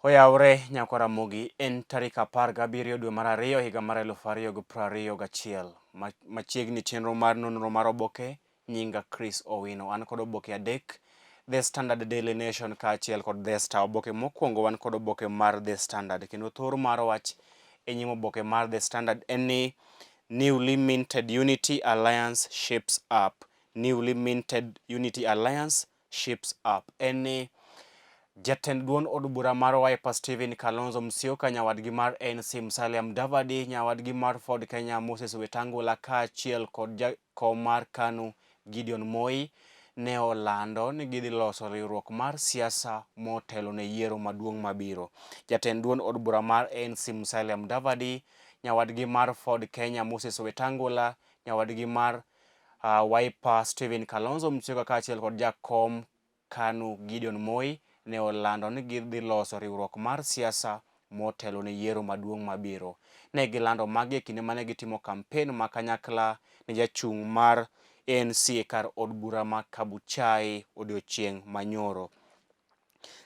Oyawre nyakwa Ramogi, en tarik 17 dwe mar ariyo higa mar 2021. Machiegni chenro mar nonro mar oboke, nyinga Chris Owino. An kod oboke adek, The Standard Daily Nation kaachiel kod The Star. Oboke mokwongo wan kod oboke mar The Standard kendo thor mar wach e nyim oboke mar The Standard en ni Newly Minted Unity Alliance Shapes Up. Newly Minted Unity Alliance Shapes Up en ni jatend duond od bura mar Wiper Stephen Kalonzo Musyoka, nyawadgi mar ANC Musalia Mudavadi, nyawadgi mar Ford Kenya Moses Wetangula kaachiel kod jakom mar KANU Gideon Moi ne olando ni gidhi loso riwruok mar siasa motelo ne yiero maduong' mabiro. Jatend duond od bura mar ANC Musalia Mudavadi, nyawadgi mar Ford Kenya Moses Wetangula, nyawadgi mar Wiper Stephen Kalonzo Musyoka kaachiel kod jakom KANU Gideon Moi ne olando ni gidhi loso riwruok mar siasa motelo ne yiero maduong' mabiro. Ne gilando magi e kinde mane gitimo kampen ma kanyakla ne jachung' mar ANC e kar od bura ma Kabuchai odiochieng' manyoro.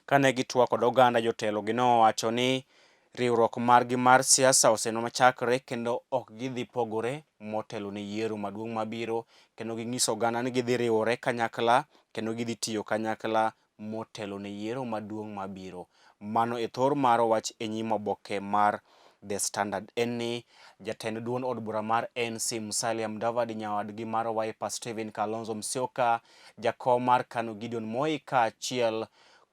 Kane gitwak kod oganda jotelo gi nowacho ni riwruok margi mar siasa oseneno machakre kendo ok gidhi pogore motelo ne yiero maduong' mabiro kendo ginyiso oganda ni gidhi riwore kanyakla kendo gidhi tiyo kanyakla motelo ne yiero maduong' mabiro. Mano e thor mar wach e nyim oboke mar The Standard en ni jatend duond od bura mar ANC Musalia Mudavadi, nyawadgi mar Wiper Stephen Kalonzo Musyoka, jakom mar KANU Gideon Moi kaachiel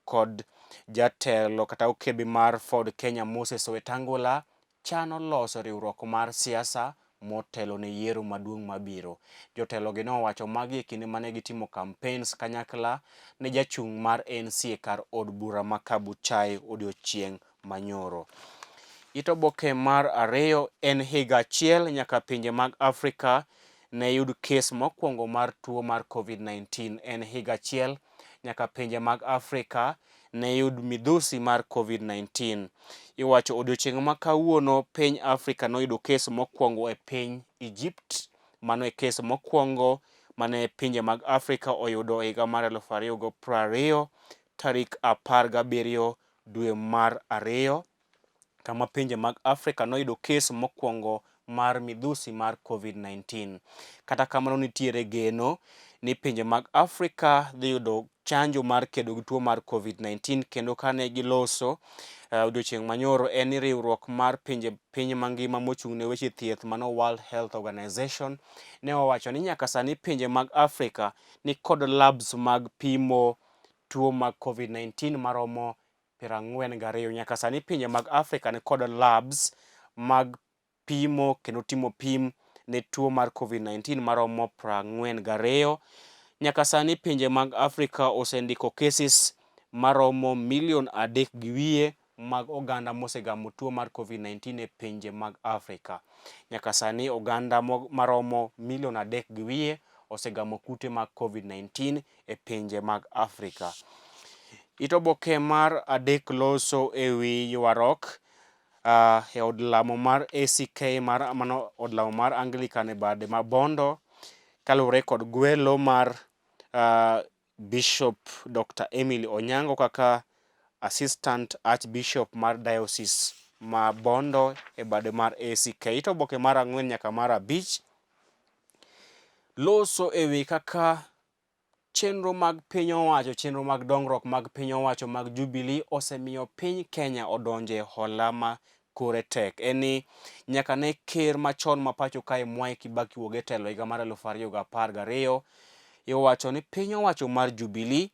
kod jatelo kata okebi mar Ford Kenya Moses Wetangula chano loso riwruok mar siasa motelo ne yiero maduong' mabiro. Jotelo gi nowacho magi e kinde mane gitimo campaigns kanyakla ne jachung' mar ANC e kar od bura ma Kabuchai odiochieng' manyoro. It oboke mar ariyo en higa achiel nyaka pinje mag Afrika ne yud kes mokwongo mar tuo mar COVID-19. En higa achiel nyaka pinje mag Afrika ne yud midhusi mar COVID-19. Iwacho odiochieng' ma kawuono piny Afrika noyudo kes mokwongo e piny Egypt. Mano e kes mokwongo mane pinje mag Afrika oyudo e higa mar 2020 tarik 17 dwe mar ariyo kama pinje mag Afrika noyudo kes mokwongo mar midhusi mar COVID-19. Kata kamano nitiere geno ni pinje mag Afrika dhi yudo chanjo mar kedo gi tuo mar COVID-19 kendo kane giloso odiochieng' manyoro en ni riwruok mar pinje piny mangima mochung' ne weche thieth mano World Health Organization ne owacho ni nyaka sani pinje mag Afrika ni kod labs mag pimo tuo mag COVID-19 maromo 42. Nyaka sani pinje mag Afrika ni kod labs mag pimo kendo timo pim ne tuo mar COVID-19 maromo 42. Nyaka sani pinje mag Afrika osendiko cases maromo milion adek gi wiye mag oganda mosegamo tuo mar COVID-19 e pinje mag Afrika. Nyaka sani oganda maromo milion adek gi wiye osegamo kute mag COVID-19 e pinje mag Afrika. It oboke mar adek loso e wi ywaruok e od lamo mar ACK mar mano od lamo mar Anglican e bade ma Bondo kaluwore kod gwelo mar Bishop Dr. Emily Onyango kaka Assistant Archbishop mar Diocese ma Bondo e bade mar ACK. It oboke mar ang'wen nyaka mar abich loso e wi kaka chenro mag piny owacho, chenro mag dongruok mag piny owacho mag Jubilee osemiyo piny Kenya odonjo e hola ma kore tek. En ni nyaka ne ker machon ma pacho kae Mwai Kibaki wuog e telo higa mar 2012, iwacho ni piny owacho mar Jubilee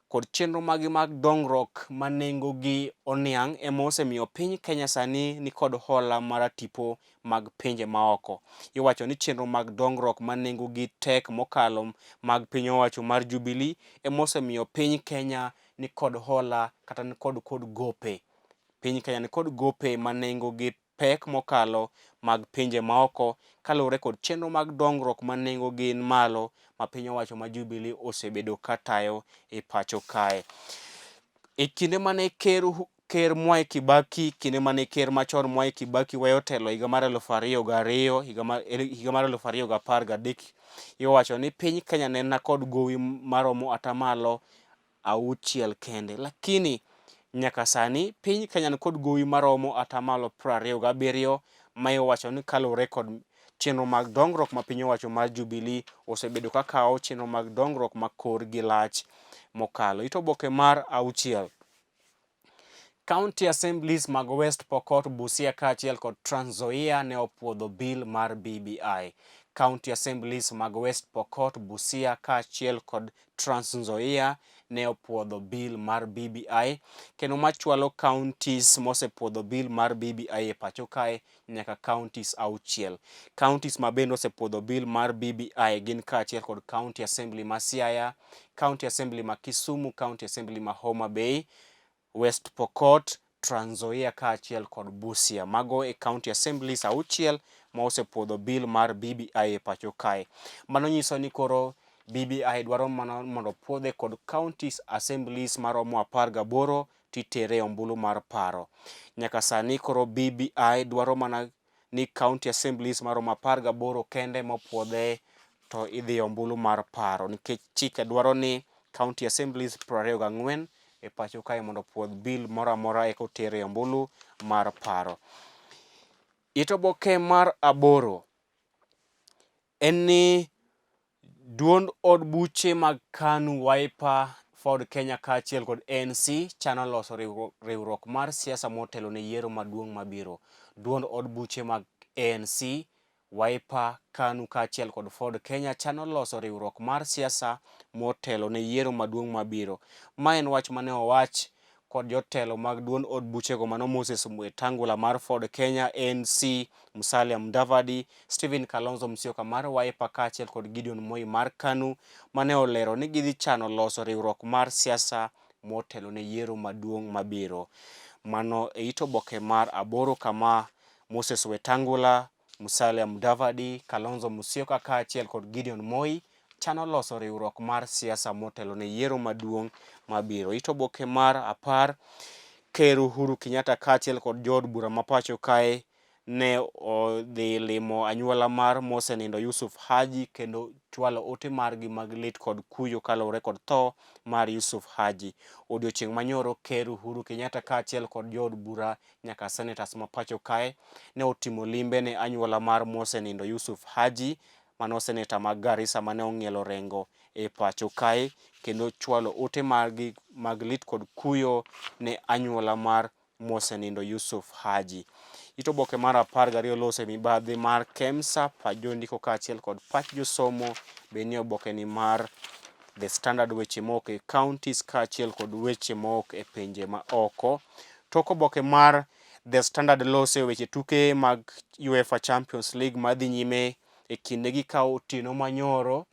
kod chenro magi mag dongruok ma nengo gi oniang' ema osemiyo piny Kenya sani ni kod hola maratipo mag pinje maoko. Iwacho ni chenro mag dongruok ma nengo gi tek mokalo mag piny owacho mar Jubilee ema osemiyo piny Kenya ni kod hola kata ni kod gope. Piny Kenya ni kod gope ma nengo gi pek mokalo mag pinje maoko kaluwore kod chenro mag dongruok ma nengo gi ni malo ma piny owacho ma Jubilee osebedo ka tayo e pacho kae. E kinde mane ker Mwai Kibaki, kinde mane ker machon Mwai Kibaki weyo telo higa mar 2002, higa mar 2013, iwacho ni piny Kenya ne na kod gowi maromo atamalo auchiel kende. Lakini Nyaka sani, piny Kenya nikod gowi maromo atamalo 27 ma iwacho ni kaluwore kod chenro mag dongruok ma piny owacho mar Jubilee osebedo ka kawo chenro mag dongruok ma korgi lach mokalo. It oboke mar auchiel. County Assemblies mag West Pokot, Busia kaachiel kod Trans Nzoia ne opuodho bill mar BBI. County Assemblies mag West Pokot, Busia kaachiel kod Trans Nzoia ne opuodho bill mar BBI kendo machwalo counties mosepuodho bill mar BBI e pacho kae nyaka counties auchiel. Counties ma bende osepuodho bill mar BBI gin kaachiel kod County Assembly ma Siaya, County Assembly ma Kisumu, County Assembly ma Homa Bay, West Pokot, Trans Nzoia kaachiel kod Busia. Mago e county assemblies auchiel ma osepuodho bill mar BBI e pacho kae. Mano nyiso ni koro BBI dwaro mana mondo opuodhe kod counties assemblies maromo 18 titere e ombulu mar paro. Nyaka sani koro BBI dwaro mana ni county assemblies maromo 18 kende mopuodhe to idhi e ombulu mar paro nikech chike dwaro ni county assemblies 24 e pacho kae mondo opuodh bill moro amora eka oter e ombulu mar paro. It oboke mar aboro en ni duond od buche mag KANU, Wiper, Ford Kenya kaachiel kod ANC chano loso riwruok mar siasa motelo ne yiero maduong' mabiro. Duond od buche mag ANC, Wiper, KANU kaachiel kod Ford Kenya chano loso riwruok mar siasa motelo ne yiero maduong' mabiro. Ma en wach mane owach kod jotelo mag duond od buchego mano Moses Wetangula mar Ford Kenya, ANC, Musalia Mudavadi, Stephen Kalonzo Musyoka mar Wiper kaachiel kod Gideon Moi mar KANU mane olero ni gidhi chano loso riwruok mar siasa motelo ne yiero maduong' mabiro. Mano e it oboke mar aboro kama Moses Wetangula, Musalia Mudavadi, Kalonzo Musyoka kaachiel kod Gideon Moi chano loso riwruok mar siasa motelo ne yiero maduong' mabiro. It oboke mar apar, Ker Uhuru Kenyatta kaachiel kod jood bura ma pacho kae ne odhi limo anyuola mar mosenindo Yusuf Haji kendo chwalo ote margi mag lit kod kuyo kaluwore kod tho mar Yusuf Haji. Odiochieng' manyoro Ker Uhuru Kenyatta kaachiel kod jood bura nyaka senators ma pacho kae ne otimo limbe ne anyuola mar mosenindo Yusuf Haji mano seneta ma Garissa mane ong'ielo rengo e pacho kae kendo chwalo ote margi mag lit kod kuyo ne anyuola mar mosenindo Yusuf Haji. It oboke mar 12 lose mibadhi mar KEMSA, pach jondiko kaachiel kod pach josomo be nie oboke ni mar The Standard weche mook e counties kaachiel kod weche mook e pinje ma oko. Tok oboke mar The Standard lose weche tuke mag UEFA Champions League madhi nyime e kindegi ka otieno manyoro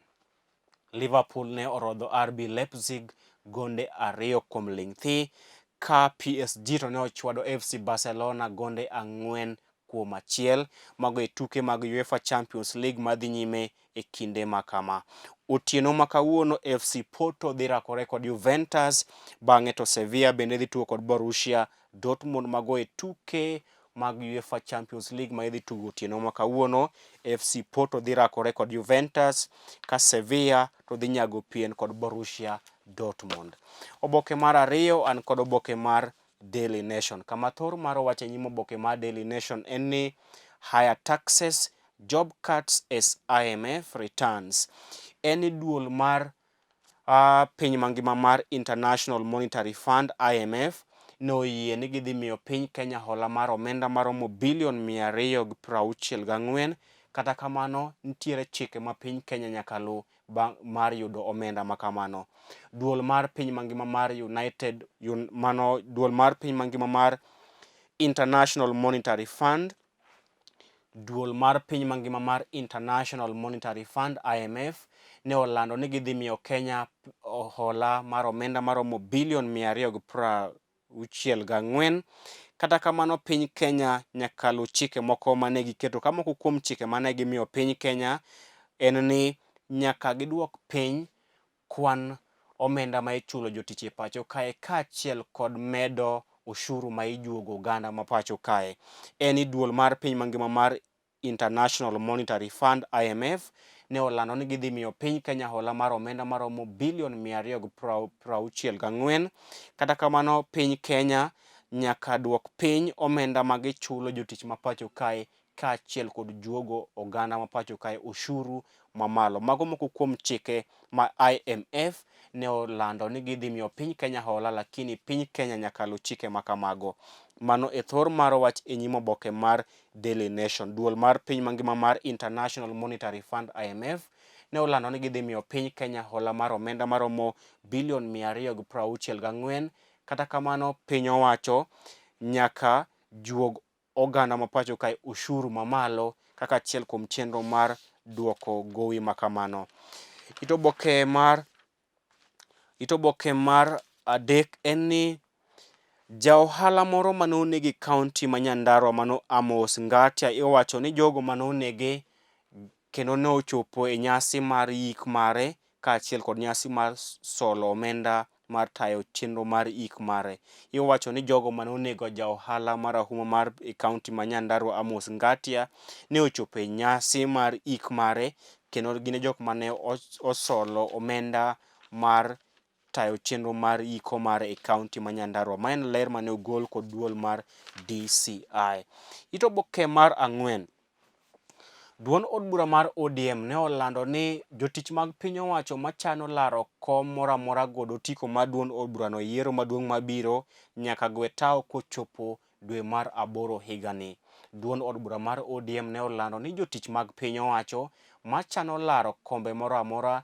Liverpool ne orodho RB Leipzig gonde ariyo kuom ling' thi ka PSG to ne ochwado FC Barcelona gonde 4-1. Mago e tuke mag UEFA Champions League madhi nyime e kinde ma kama. Otieno ma kawuono FC Porto dhi rakore kod Juventus, bang'e to Sevilla bende dhi tugo kod Borussia Dortmund. Mago e tuke mag UEFA Champions League ma idhi tugo otieno ma kawuono. FC Porto dhi rakore kod Juventus ka Sevilla to dhi nyago pien kod Borussia Dortmund. Oboke mar ariyo an kod oboke mar Daily Nation. Kama thor mar wach e nyim oboke mar Daily Nation en ni higher taxes, job cuts as IMF returns. En ni duol mar piny mangima mar International Monetary Fund IMF noyie ni gidhi miyo piny Kenya hola mar omenda maromo bilion 264. Kata kamano nitiere chike ma piny Kenya nyaka luw mar yudo omenda ma kamano. Duol mar piny mangima mar United un, mano duol mar piny mangima mar International Monetary Fund Duol mar piny mangima mar International Monetary Fund IMF ne olando ni gidhi miyo Kenya hola mar omenda maromo bilion 264. Kata kamano piny Kenya nyaka luw chike moko mane giketo ka moko kuom chike mane gimiyo piny Kenya en ni nyaka giduok piny kwan omenda ma ichulo jotich e pacho kae kaachiel kod medo ushuru ma ijuogo oganda ma pacho kae. En ni duol mar piny mangima mar International Monetary Fund IMF ne olando ni gidhi miyo piny Kenya hola mar omenda maromo bilion 264. Kata kamano piny Kenya nyaka duok piny omenda ma gichulo jotich ma pacho kae kaachiel kod juogo oganda ma pacho kae ushuru mamalo. Mago moko kuom chike ma IMF ne olando ni gidhi miyo piny Kenya hola lakini piny Kenya nyaka luw chike ma kamago. Mano e thor mar wach e nyim oboke mar Daily Nation. Duol mar piny mangima mar International Monetary Fund IMF ne olando ni gidhi miyo piny Kenya hola mar omenda maromo bilion 264. Kata kamano piny owacho nyaka juog oganda ma pacho kae ushuru mamalo kaka achiel kuom chenro mar duoko gowi ma kamano. It oboke mar it oboke mar adek en ni ja ohala moro mane oneg e kaunti ma Nyandarua mano Amos Ngatia iwacho ni jogo mane onege kendo ne ochopo e nyasi mar yik mare kaachiel kod nyasi mar solo omenda mar tayo chenro mar ik mare. Iwacho ni jogo mane onego ja ohala marahuma mar e kaunti ma Nyandarua Amos Ngatia ne ochopo e nyasi mar ik mare kendo gin e jok mane osolo omenda mar tayo chenro mar iko mare e kaunti ma Nyandarua. Ma en ler mane ogol kod duol mar DCI. It oboke mar ang'wen. Duond od bura mar ODM ne olando ni jotich mag piny owacho machano laro kom moro amora kod otiko mar duond od burano e yiero maduong' mabiro nyaka gwe tawo kochopo dwe mar aboro higani. Duond od bura mar ODM ne olando ni jotich mag piny owacho machano laro kombe moro amora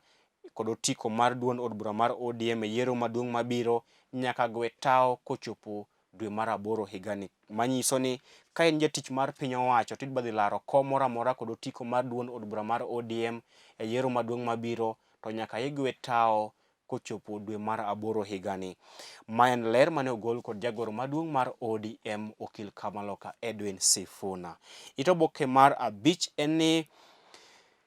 kod otiko mar duond od bura mar ODM e yiero maduong' mabiro nyaka gwe tawo kochopo dwe mar aboro higani. Manyiso ni ka in jatich mar piny owacho to idwa dhi laro kom moro amora kod otiko mar duond od bura mar ODM e yiero maduong' mabiro to nyaka igwe tawo kochopo dwe mar aboro higani. Ma en ler mane ogol kod jagoro maduong' mar ODM Okil Kamaloka Edwin Sifuna. It oboke mar abich en ni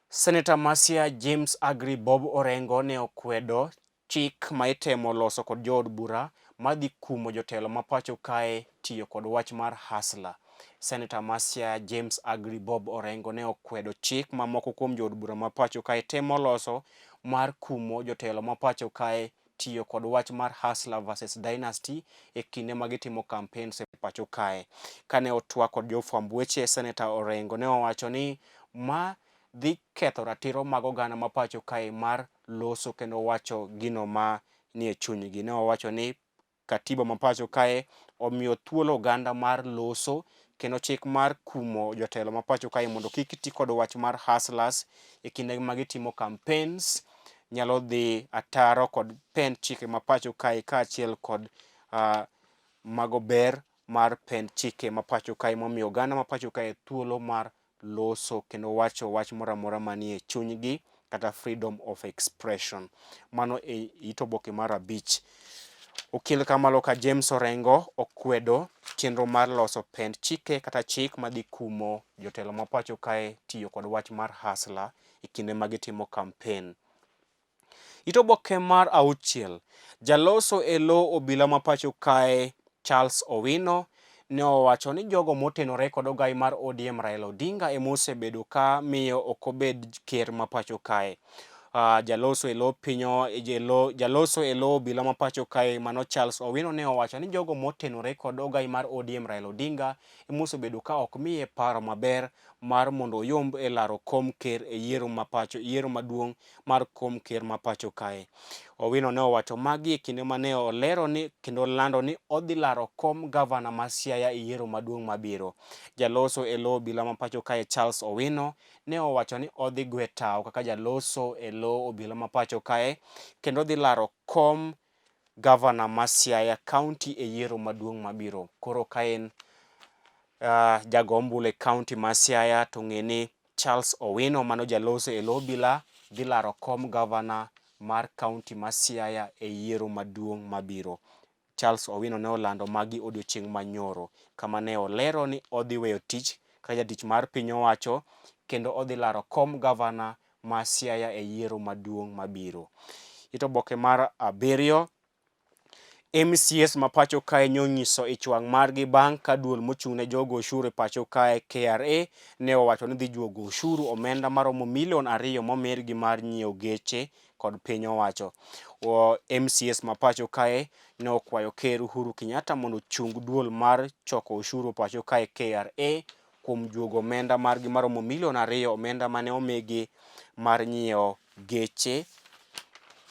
Seneta ma Siaya James Agri Bob Orengo ne okwedo chik ma itemo loso kod jood bura madhi kumo jotelo ma pacho kae tiyo kod wach mar hustler. Seneta ma Siaya James Agri Bob Orengo ne okwedo chik ma moko kuom jood bura ma pacho kae temo loso mar kumo jotelo ma pacho kae tiyo kod wach mar hustler versus dynasty e kinde ma gitimo campaigns e pacho kae. Kane otwak kod jofwamb weche, Seneta Orengo ne owacho ni ma dhi ketho ratiro mag oganda ma pacho kae mar loso kendo wacho gino ma nie chunygi. Ne owacho ni katiba ma pacho kae omiyo thuolo oganda mar loso kendo chik mar kumo jotelo ma pacho kae mondo kik ti kod wach mar hustlers e kinde ma gitimo campaigns nyalo dhi ataro kod pend chike ma pacho kae kaachiel kod mago ber mar pend chike ma pacho kae momiyo oganda ma pacho kae thuolo mar loso kendo wacho wach moro amora manie chunygi kata freedom of expression. Mano e it oboke mar abich. Okil Kamaloka James Orengo okwedo chenro mar loso pend chike kata chik madhi kumo jotelo ma pacho kae tiyo kod wach mar hustler e kinde ma gitimo campaign. It oboke mar auchiel, jaloso e lo obila ma pacho kae Charles Owino ne owacho ni jogo motenore kod ogai mar ODM Raila Odinga ema osebedo ka miyo ok obed ker ma pacho kae. Jaloso e lo piny jaloso e lo obila ma pacho kae mano Charles Owino ne owacho ni jogo motenore kod ogai mar ODM Raila Odinga ema osebedo ka ok miye paro maber mar mondo oyomb e laro kom ker e yiero ma pacho yiero maduong' mar kom ker ma pacho kae. Owino ne owacho magi e kinde mane olero ni kendo lando ni odhi laro kom gavana ma Siaya e yiero maduong' mabiro. Jaloso e lo obila ma pacho kae Charles Owino ne owacho ni odhi gwe tawo kaka jaloso e lo obila ma pacho kae kendo odhi laro kom gavana ma Siaya County e yiero maduong' mabiro. Koro ka en jago ombulu e county ma Siaya to ng'e ni Charles Owino mano jaloso e lo obila dhi laro kom gavana mar county ma Siaya e yiero maduong' mabiro. Charles Owino ne olando magi odiochieng' ma nyoro kama ne olero ni odhi weyo tich kaka jatich mar piny owacho kendo odhi laro kom gavana ma Siaya e yiero maduong' mabiro. It oboke mar abiriyo MCAs ma pacho kae nyonyiso ich wang' margi bang' ka duol mochung' ne jogo ushuru e pacho kae KRA ne owacho ni dhi juogo ushuru omenda maromo milion ariyo momirgi mar nyiewo geche kod piny owacho. MCAs ma pacho kae ne okwayo Ker Uhuru Kenyatta mondo ochung duol mar choko ushuru pacho kae KRA kuom juogo omenda margi maromo milion ariyo omenda mane omigi mar nyiewo geche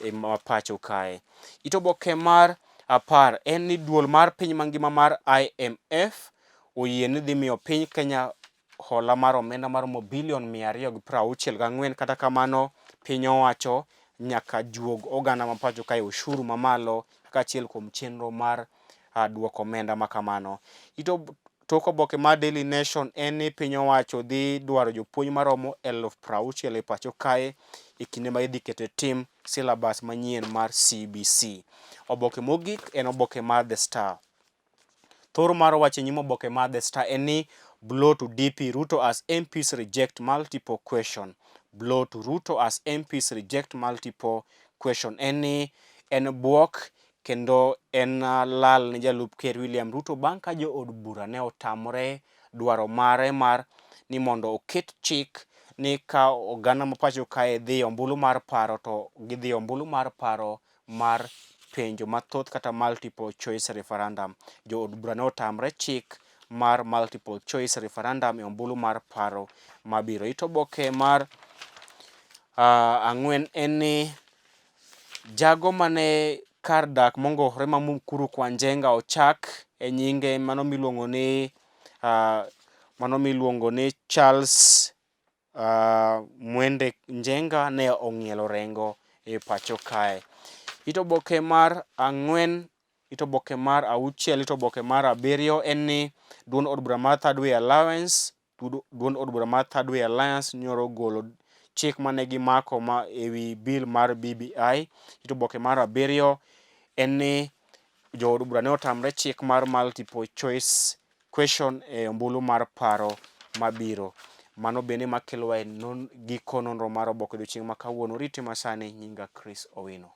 e ma pacho kae. It oboke mar 10 en ni duol mar piny mangima mar IMF oyie ni dhi miyo piny Kenya hola mar omenda maromo bilion 264, kata kamano piny owacho nyaka juog oganda ma pacho kae ushuru mamalo kaka achiel kuom chenro mar duoko omenda ma kamano. Tok oboke mar Daily Nation en ni piny owacho dhi dwaro jopuonj maromo 60,000 e pacho kae e kinde ma idhi kete tim syllabus manyien mar CBC. Oboke mogik en oboke mar The Star. Thor mar wach e nyim oboke mar The Star en ni blow to DP Ruto as MPs reject multiple question. Blow to Ruto as MPs reject multiple question. En ni en buok kendo en lal ne jalup ker William Ruto bang' ka jood bura ne otamore dwaro mare mar ni mondo oket chik ni ka oganda ma pacho kae dhi ombulu mar paro to gidhi ombulu mar paro mar penjo mathoth kata multiple choice referendum. Jood bura ne otamre chik mar multiple choice referendum e ombulu mar paro mabiro. It oboke mar 4 en ni Jago mane kar dak mongowore ma Mukuru kwa Njenga ochak e nyinge mano miluongo ni mano miluongo ni Charles Mwende Njenga ne ong'ielo rengo e pacho kae. It oboke mar 4, it oboke mar 6, it oboke mar 7 en ni duond od bura mar Third Way Alliance duond od bura mar Third Way Alliance nyoro golo chik mane gimako ma ewi bill mar BBI. It oboke mar 7 en ni jood bura ne otamre chik mar multiple choice question e ombulu mar paro mabiro. Mano bende makelowa e giko nonro mar oboke odiochieng' ma kawuono. Rite masani nyinga Chris Owino.